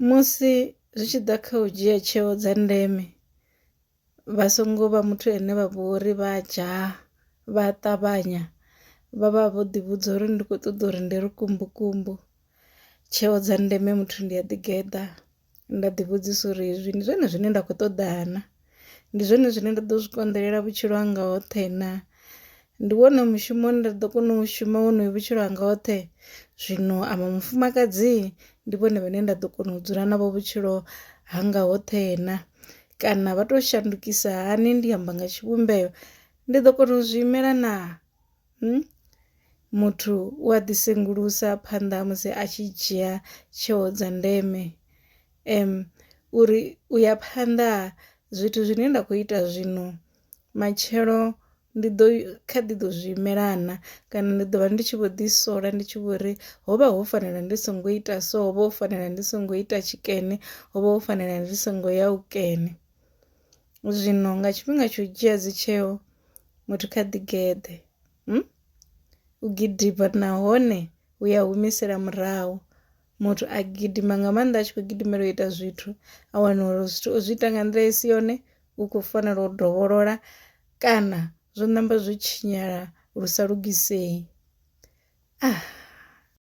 Musi zwi tshi ḓa kha u dzhia tsheo dza ndeme vha songo vha muthu ane vha vhori vha dzhaya vha ṱavhanya vha vha vho ḓi vhudza uri ndi kho ṱoḓa uri ndi ri kumbukumbu, tsheo dza ndeme muthu ndi a ḓi geḓa nda ḓi vhudzisa uri hezwi ndi zwone zwine nda kho ṱoḓa na, ndi zwone zwine nda ḓo zwi konḓelela vhutshilo hanga hoṱhe na, ndi wone mushumo une nda ḓo kona u shuma wonoyu vhutshilo hanga hoṱhe, zwino avha mufumakadzi ndi vhone vhane nda ḓo kona u dzula navho vhutshilo hanga hoṱhe na, kana vha to shandukisa hani ndi amba nga tshivhumbeo ndi ḓo kona u zwi imela na. Muthu u a ḓi sengulusa phanḓa ha musi a tshi dzhia tsheo dza ndeme uri u ya phanḓa zwithu zwine nda kho ita zwino matshelo ndi ḓo kha ḓi ḓo zwi imela na kana ndi ḓo vha ndi tshi vho ḓi sola ndi tshi vhori hovha ho fanela ndi songo ita so hovha ho fanela ndi songo ita tshikene hovha ho fanela ndi songo ya hukene. Zwino nga tshifhinga tsha u dzhia dzi tsheo muthu kha ḓi geḓe u gidima nahone u ya humisela murahu muthu a gidima nga maanḓa a tshi khou gidimela u ita zwithu a wana uri zwithu o zwi ita nga nḓila i si yone u khou fanela u dovholola kana zwo namba zwo tshinyala lu sa lugisei.